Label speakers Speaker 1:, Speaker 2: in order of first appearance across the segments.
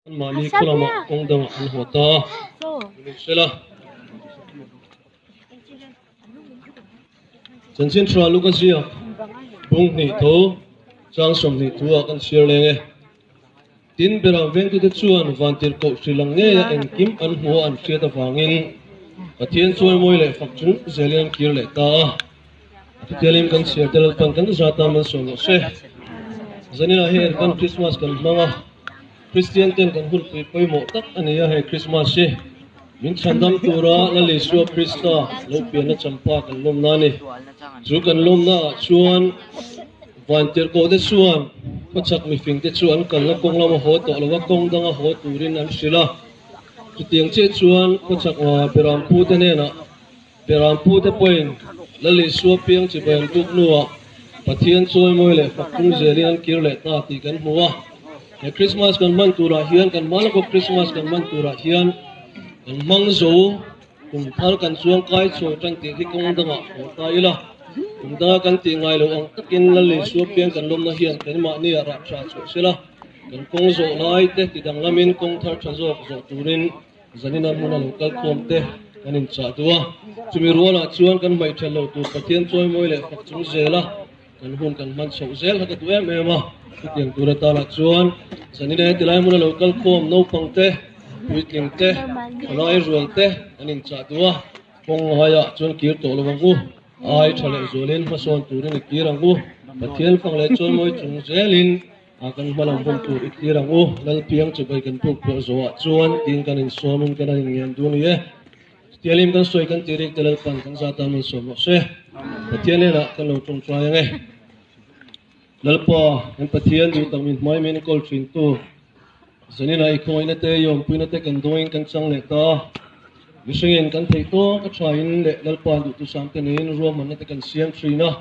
Speaker 1: Anmahni khaw lamah kawng dangah an haw ta a, nimahsela chanchin tha Luka ziak bung hnih tho chang 20 thu ah kan chhiar leng e. Tin, berang vengtute chuan vantirhkoh hrilh ang ngeia engkim an hmu a an hriat avangin Pathian chawimawi leh fak chung zelin an kir leh ta a. A thutialim kan chhiar te Lalpan kan zat a malsawm rawh se. Zaninah hian kan Krismas kan hmang a. Kristian ten kan hunpui pawimawh tak a ni a, he Krismas hi min chhandam tura Lal Isua Krista lo pianna champa kan lawmna a ni. Chu kan lawmna ah chuan vantirhkoh te chuan khawchhak mifing te chu an kalna kawng lama haw tawh lova kawng danga haw turin an hrilh a. Chutiang chiah chuan khawchhak Berampu te hnenah Berampu te pawhin Lal Isua piang chibai an tuk hnuah Pathian chawimawi leh fak tung zelin an kir leh ta tih kan hmu a. He Krismas kan hman turah hian kan hma lawka Krismas kan hman turah hian kan hmang zo kum thar kan chuang kai chho tan tih hi kawng dangah haw ta ila. Kum danga kan tih ngai loh ang takin Lal Isua piang kan lawmna hian keimahni ah rah tha chhuah sela kan kawng zawh lai te ti danglamin kawng thar tha zawk zawh turin Zanina hmuna lo kal khawm te kan inchah duh a, chumi rualah chuan kan hmaih that loh tur Pathian chawimawi leh fak chung zela kan hun kan hman chhoh zel kha ka duh em em a. Chutiang tur atanah chuan Zanina heti lai hmuna lo kal khawm naupang te, puitling te, thalai rual te kan inchah duh a, kawng ngaiah chuan kir tawh lo ang u, ai tha leh zualin hmasawn turin i kir ang u, Pathian fak leh chawimawi chung zelin A kan hma lam hun tur i thlir ang u, Lalpiang chibai kan puk pawh zawhah chuan tin kan insawmin kan han inngen dun i e. Chutialim kan sawi kan tih rik te Lalpan kan zat tan malsawm rawh se. Pathian hnenah kan lo tawngtai ang e. Lalpa, kan Pathian duh tak min hmai min kawl thin tu, zaninah i khawngaihna te, i awmpuina te kan dawngin kan chang leh ta. Mihringin kan theih tawk a thain leh Lalpa duhthusam te neiin ruahmanna te kan siam thin a.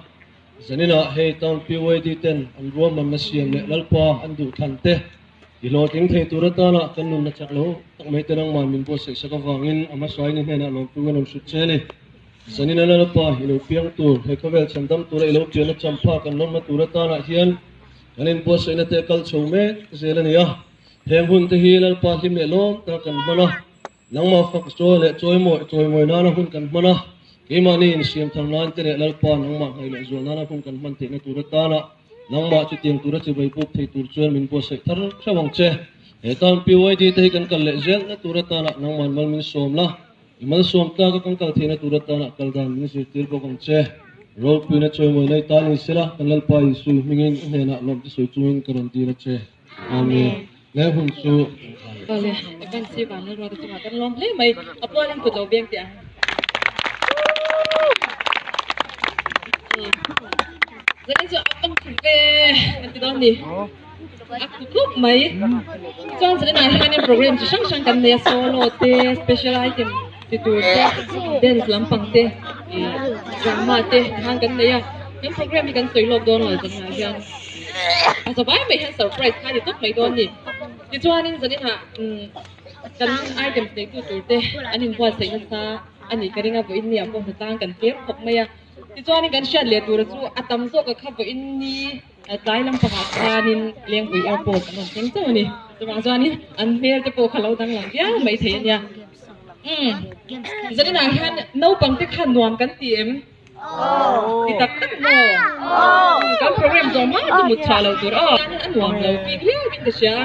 Speaker 1: Zaninah hei town PYD ten an ruahmanna siam leh Lalpa an duh thlan te i hlawhtling thei tur atana kan nunna chak lo tak mai te nangman min buatsaih sak avangin a hmasa in i hnenah lawmtu kan rawn hrut che a ni. Zanina Lalpa i lo piang tur, he khawvel chhandam tura i lo pianna champha kan lawmna tur atanah hian kan inbuatsaihna te a kal chho mek zel a ni a. Heng hun te hi Lalpa hlim leh lawm taka kan hman a. Nangmah fak chawi leh chawimawi chawimawi nana hun kan hman a, keimahni insiam thar nan te leh Lalpa nangmah hnaih leh zual nana hun kan hman theihna tur atana nangmah chutiang tura chibai buk thei tur chuan min buatsaih thar theuh ang che. He tan PYD te hi kan kal leh zelna tur atana nangmah mal min sawm la, i malsawm tlaka kan kal theihna tur atana kal dan min zirtir bawk ang che. Ropuina chawimawi nei ta ni sela, kan Lalpa Isu hmingin i hnenah lawmte sawi chungin ka rawn dil a che. Amen. He hun chu
Speaker 2: Vale, kan si van na ruat chunga kan lawm hle mai. A pualin kut lo beng teh ang. Zanin chu a ang khum ve kan ti dawn ni. A khu khup mai. Chuan zanin ah hianin program chi hrang hrang kan nei a, solo te, special item ti tur te, dance lampang te, drama te khan kan nei a. Kan program hi kan sawi lawk dawn lo zanin ah hian. A zavai mai hian surprise kha a ni tawp mai dawn a ni. Tichuanin zaninah kan items neitu tur te an inbuatsaih nasa a nih ka ring a, vawiin ni ah pawh hnatlang kan tlem khawp mai a. Tichuanin kan hriat leh tura chu a tam zawk a kha vawiin ni tlai lampangah khanin Lengpui Airport an rawn thleng chauh a ni. Chuvang chuanin an hmel te pawh kha lo danglam viau mai thei a nia. Umm zaninah hian naupang te kha nuam kan ti em? Ti tak tak maw? Kan program zawh hma chu mut chhuah lo tur aw. A nuam lo bik riau in ka hria.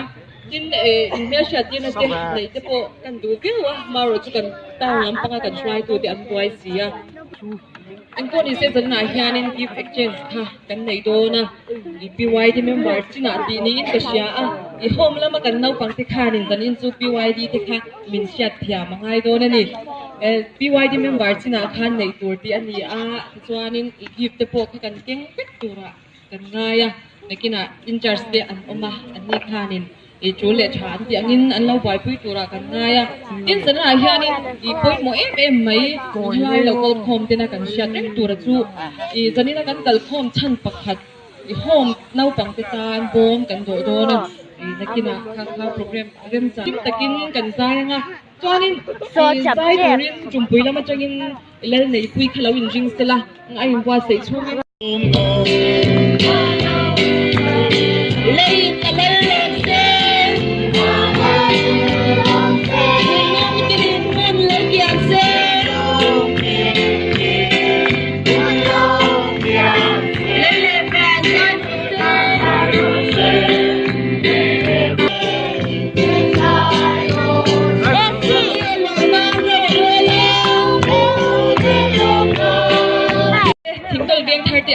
Speaker 2: Tin in hmelhriat tirna te neih te pawh kan duh viau a, marawh chu kan town lampanga kan hruaitu te an buai si a. Engpawh nise zanah hianin gift exchange kha kan nei dawn a, PYD member chinah tih niin ka hria a, i home lama kan naupang te khanin zanin chu PYD te kha min hriat thiam a ngai dawn a ni. PYD member chinah khan neih tur tih a ni a, tichuanin i gift te pawh kha kan keng vek turah kan ngai a, nakinah in charge te an awm a, anni khanin i tul leh tha an tih angin an lo buaipui turah kan ngai a. Tin zanah hianin i pawimawh em em mai helai lo kalkhawm tena kan hriat reng tura chu i zanina kan kalkhawm chhan pakhat i home naupang te tan bawm kan dawh dawn a, i nakinah kha kha program remchang hlim takin kan zai ang a. Chuanin i zai turin Tumpui lam atangin lal neihpui kha lo inring sela a inbuatsaih chhungin.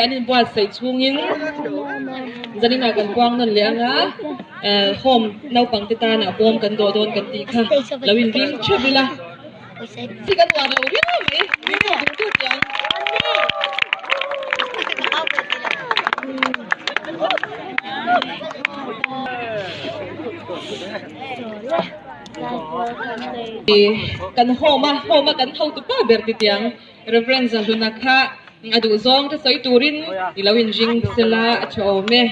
Speaker 2: an inbuatsaih chhungin zaninah kan puang nawn leh ang a, home naupang te tanah bawm kan dawh dawn kan tih kha lo inring theuh ila. Chi kan uar lo riau mai, min duh duh duh tih ang. Kan home a, home a kan hotu pa ber ti tiang Reverend Zahluna kha a duh zawng te sawi turin i lo inring sela a tha awm e.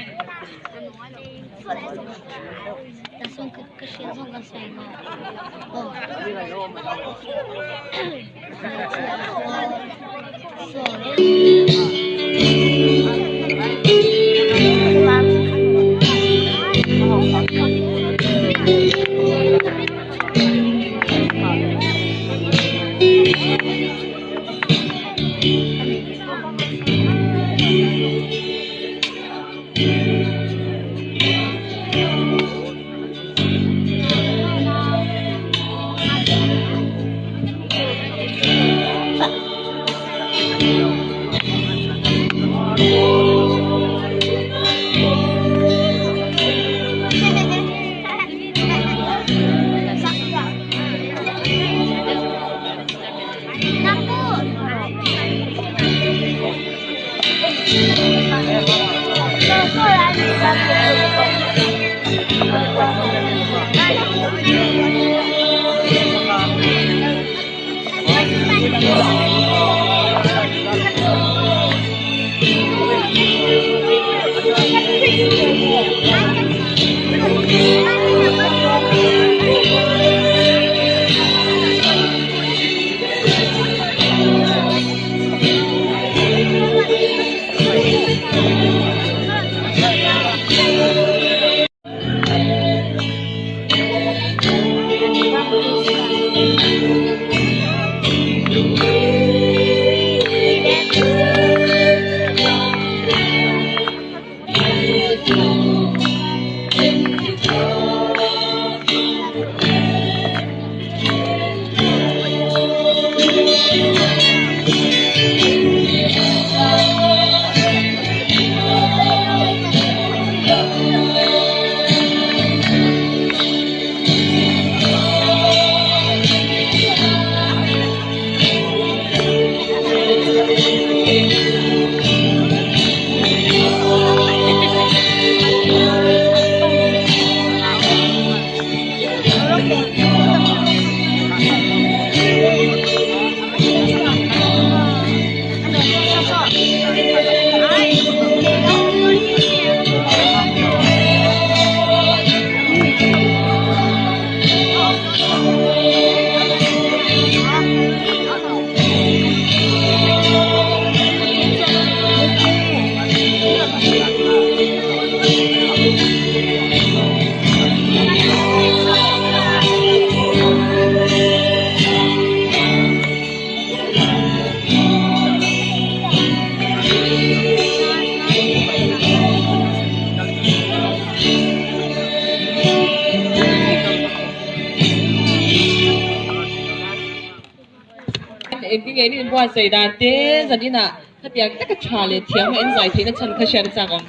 Speaker 2: Engtin nge in inbuatsaih dan te zaninah khatiang taka tha leh thiam a inzai theihna chhan kha hriat a chak awm.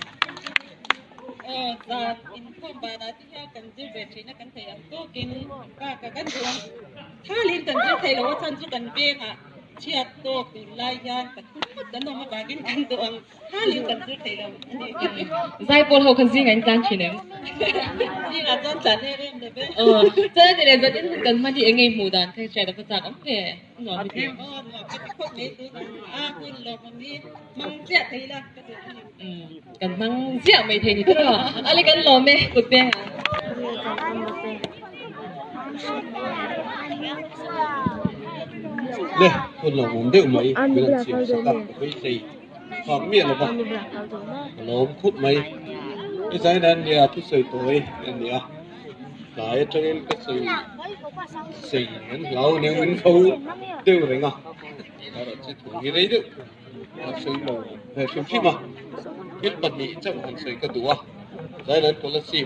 Speaker 3: Aw zan inkhawm banah te hian kan zir ve theihna kan thei ang tawkin bakah kan duh ang thalin kan zir thei lo a chhan chu kan vengah chhiat tawk tunlai hian pathum ngawt kan awm avangin kan duh ang. Thalin kan zir thei lo a ni.
Speaker 2: Zaipawl ho kha zingah in tlan thin em?
Speaker 3: Zingah chuan tlan em em lo ve.
Speaker 2: Aw, chuan ani leh zanin hun kan hman hi eng nge hmuh dan kha hriat a va chak awm ve. Nuam i ti.
Speaker 3: Aw, nuam ka ti khawp mai tun a hun lawmawm hi hmang ziah thei ila ka duh a ni.
Speaker 2: Kan hmang ziah mai thei ni tawh a. Ale kan lawm e kut pengah.
Speaker 1: Le, hun lawmawm deuh mai min an siam sak a, ka beisei. Fak miah lo va, ka lawm khawp mai. He zai nan nia thusawi tawi a ni a, tlai atangin ka sawi sei an hlau aniang min kho deuh reng a, erawh chu thu hi rei deuh a sawi lo ve hrim hrim a, thil pahnih chauh han sawi ka duh a, zai nan policy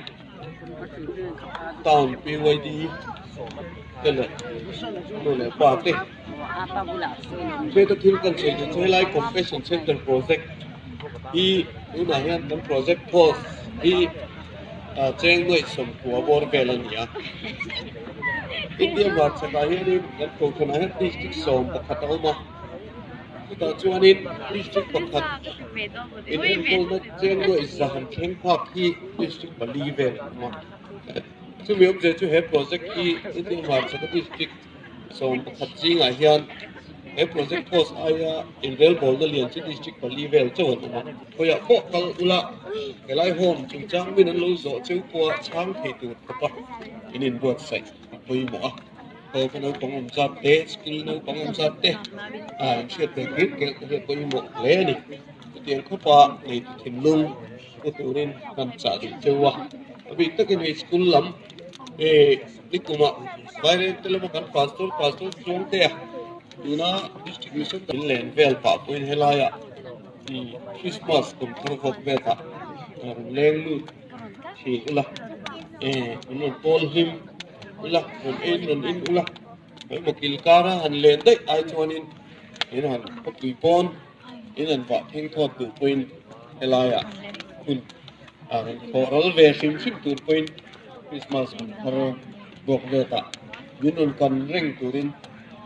Speaker 1: town PYD te leh nu leh pa te. Heta thil kan sawi duh chu helai Compassion Center Project Hi tunah hian kan project cost hi cheng nuaih sawmkua bawr vel a ni a. India hmarchhakah hianin kan kohhranah hian district 11 a awm a. Chutah chuanin district pakhat inenkawlna cheng nuaih za han thleng phak hi district pali vel a awm a. Chumi awmzia chu he project hi India hmarchhaka district 11 zingah hian he project cost aia inrelbawlna lian chu district pali vel chauh an awm a. Khawiah pawh kal ula helai home chungchang min an lo zawh cheu pawha chhang thei tur khawpa in inbuatsaih a pawimawh a. Home a naupang awm zat te, school naupang awm zat te a inhriat ve kir kelh te hi a pawimawh hle a ni. Chutiang khawpa neitu thinlung pu turin kan chah duh cheu a. A bik takin hei school lam nikumah Vairengte lama kan pastor pastor chuang te a tuna district mission in len vel pah pawhin helaiah Christmas kum thar vawk vetah rawn leng lut thin ula an rawn pawl hlim ula rawn ein rawn in ula emaw kil kara han len daih ai chuanin in han khawpui pawn in han vah thleng thawt duh pawhin helaiah hun a rawn khawh ral ve hrim hrim tur pawhin Christmas kum thar bawk vetah min rawn kan reng turin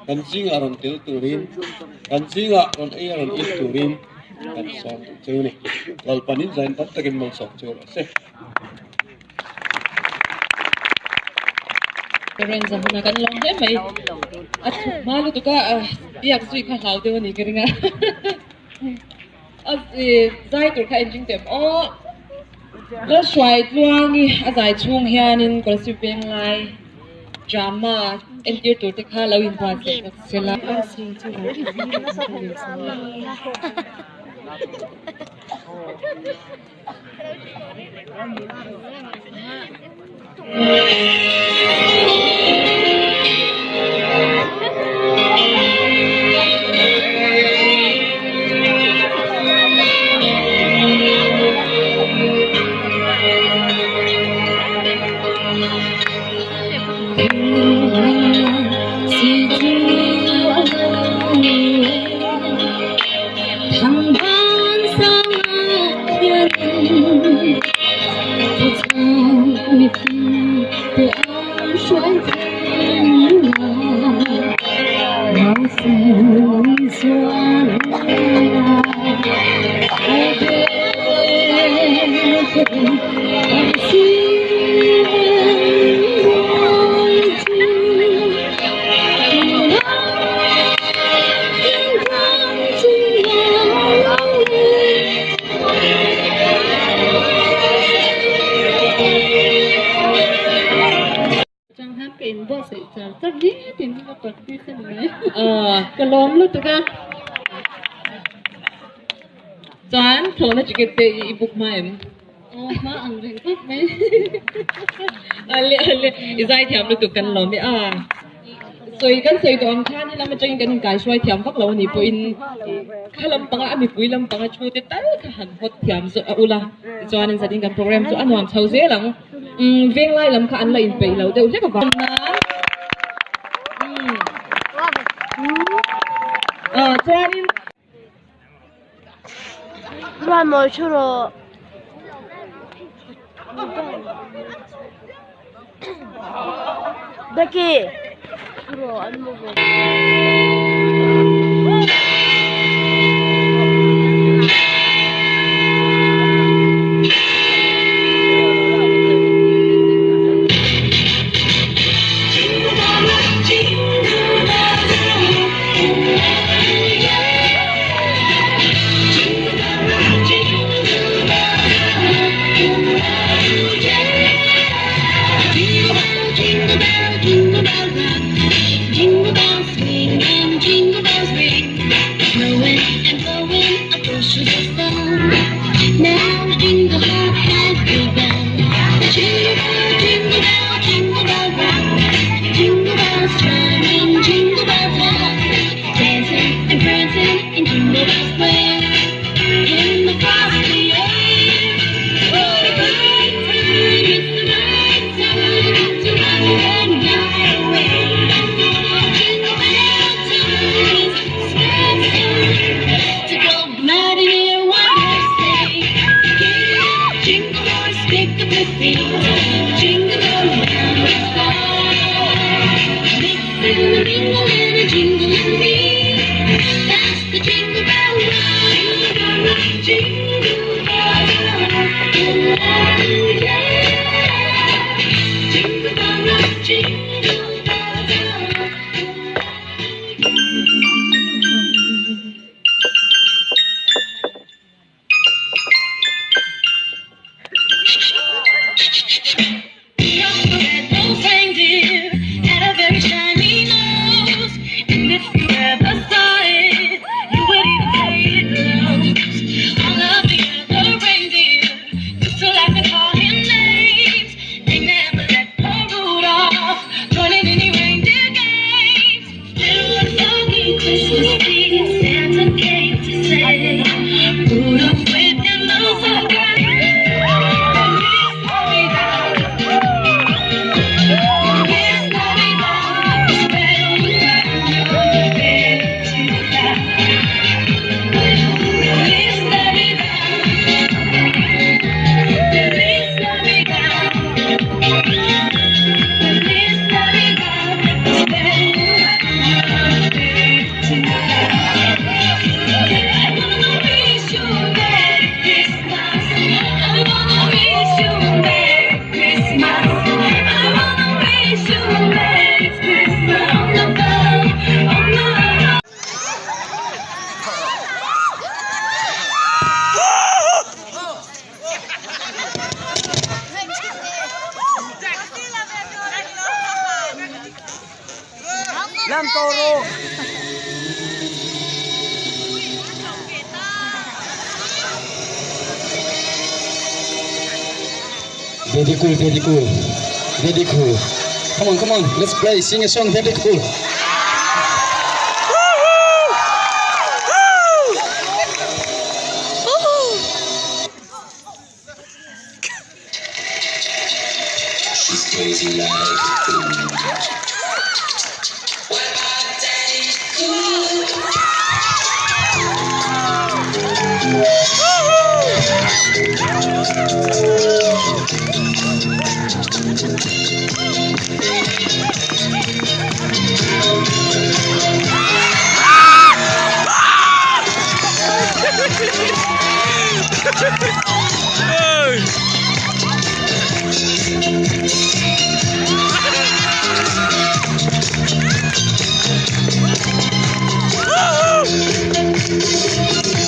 Speaker 1: kan zingah rawn tel turin kan zingah rawn ei a rawn in turin kan sawm duh cheu a ni. Lalpanin zain tam takin malsawm cheu rawh se.
Speaker 2: Karen zahuna kan lawm hle mai. A chhuk hma lutuk a, biak zui kha hlau deuh a ni ka ring a. A zai tur kha engine te aw. Lalhruai tluangi a zai chhung hianin Kolasib Venglai drama entir tur te kha lo inbuatsaih bawk sela.
Speaker 3: Chang han ka inbuatsaih char char ni tin ka practice a ni mai. Ka lawm lutuk a.
Speaker 2: Chuan thlawhna ticket te i book hma em?
Speaker 3: Aw hma ang reng khawp mai.
Speaker 2: Ale ale i zai thiam lutuk kan lawm e a. Sawi kan sawi tawh ang khan helam atangin kan inkaihruai thiam vak lo a nih pawhin kha lampanga a mipui lampanga thu te tal kha han hawt thiam zawk a ula tichuanin zanin kan program chu a nuam chho zel ang. Umm venglai lam kha an la inpeih lo deuh hlek avang nan umm chuanin.
Speaker 4: Ruahmawi thu rawh. Becky thu rawh an mu ve.
Speaker 5: Very cool, very cool, very cool. Come on, come on, let's play, sing a song, very cool. She's crazy like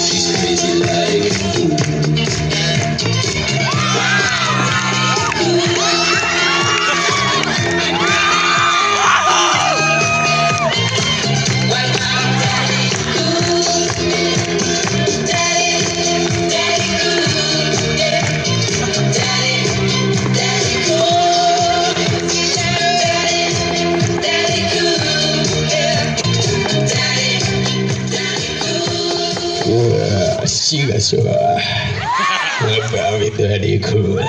Speaker 5: She's crazy like Very cool.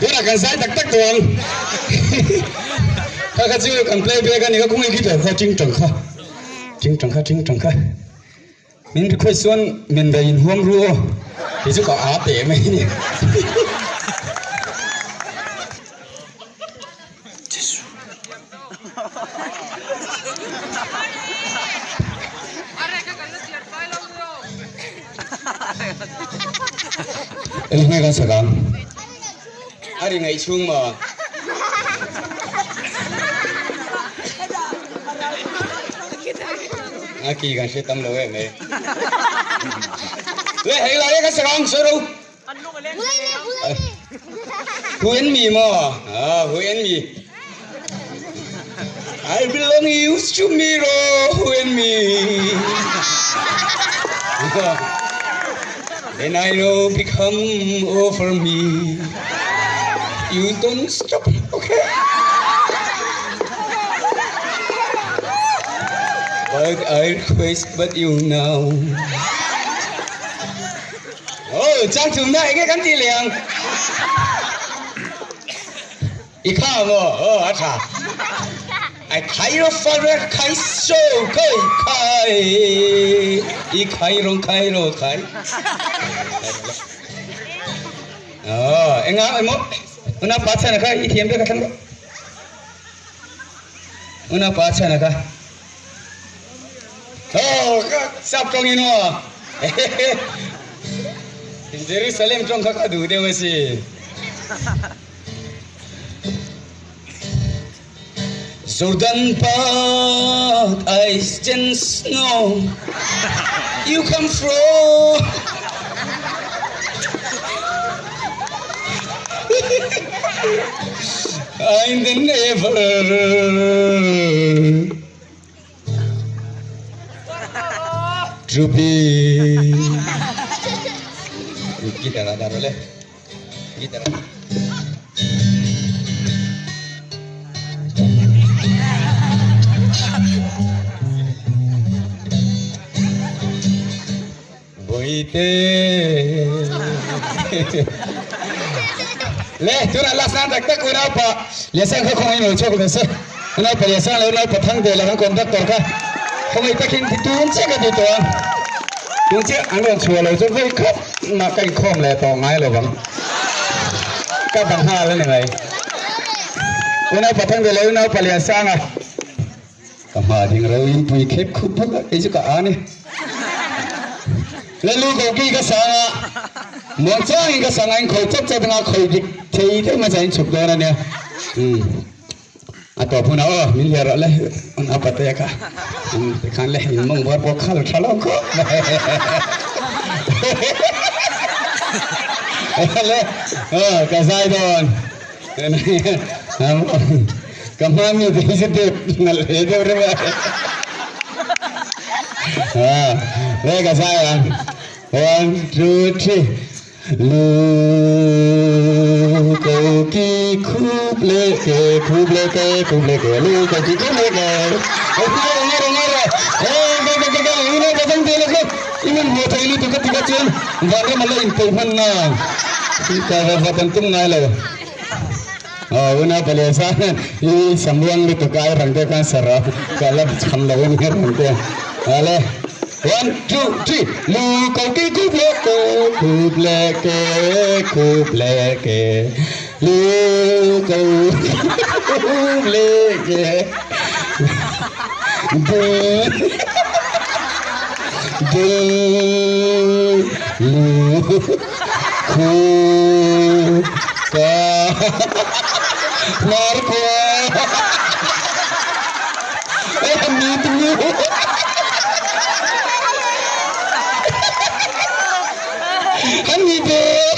Speaker 5: Tuna kan sai tak tak tuang. Kha kha chu kan play be kan ni ka kung guitar kha ching chang kha. Ching chang kha ching chang kha. Min request chuan min be in huam ru o. Thì chu ka a te mai ni. Em nghe con sợ không? Ai đi ngày chung mà. A kỳ gần sẽ tâm lỗi em ấy. Lấy hãy lại cái sợ không? Sợ đâu? Huyên mì mà. À, huyên mì. I belong you to me, huyên mì. Then I know become over me. You don't stop, okay? But I request but you now. Oh, Trang Trung này cái cắn gì liền? Ý khao mà, ờ, à I khai ro fa khai so khai khai i khai ro khai ro khai. Ờ, em ngã em mốt. Nó bắt xe này khai i thiêm cái thằng. Una pa chhan ka. Oh, ka sap tawng in aw. Jerusalem tawng kha ka duh deuh asin. Jordan Park, ice and snow. You come from. I'm the never. To be. Guitar ada le. Guitar. Boite. Le, tu na last na tak tak una pa. Le sang kha khong in chok le se. Una pa le sang le una pa thang de la kan conductor kha. Khong ai takin ti tun che ka ti to. Tun che an ron chua lo chu voi khop ma kai khom le to ngai lo bang. Ka bang ha le ni mai. Una pa thang de le una pa le sang a. Ka ma ding ro in pui khep khup phuk e chu ka a ni. Le lu ko ki ka sang a. Mo chang ka sang anh khoi chap chap nga khoi dik thei thei ma chain chuk do na ne. A to phuna o min le ra le an apa te ka. Te khan le in mong bor po khal thalo ko. Le o ka sai don. Ka ma mi te se te na le de re ba. Ha, le ka sai an. 1 2 3. Lu ko ki khup le ke khup le ke khup le ke lu ko ki khup le ke. Oh ngaro ngaro. Eh ke ke ke ina ka jang te le ko. Iman ho thai lu tu ka tika chen. Var ma le in pe man na. Ka va va tan tum ngai lo. Oh una pale sa i samwang lu tu ka rang te ka sara ka la cham lo ni rang te. Ale 1 2 3. Lu ko ki khup le ke khup le ke khup le ke lu ko khup le ke de de lu khu ka mar ko eh mi tu Honey bear.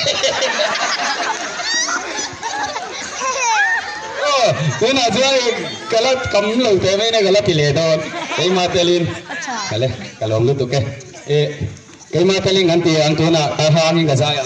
Speaker 5: Oh, tu na chuan kala kam lo te mai na kala ti le don. Kei ma telin. Kale kalong lu tu ke. E kei ma telin kan ti ang tu na ta ha ni ka sa ya.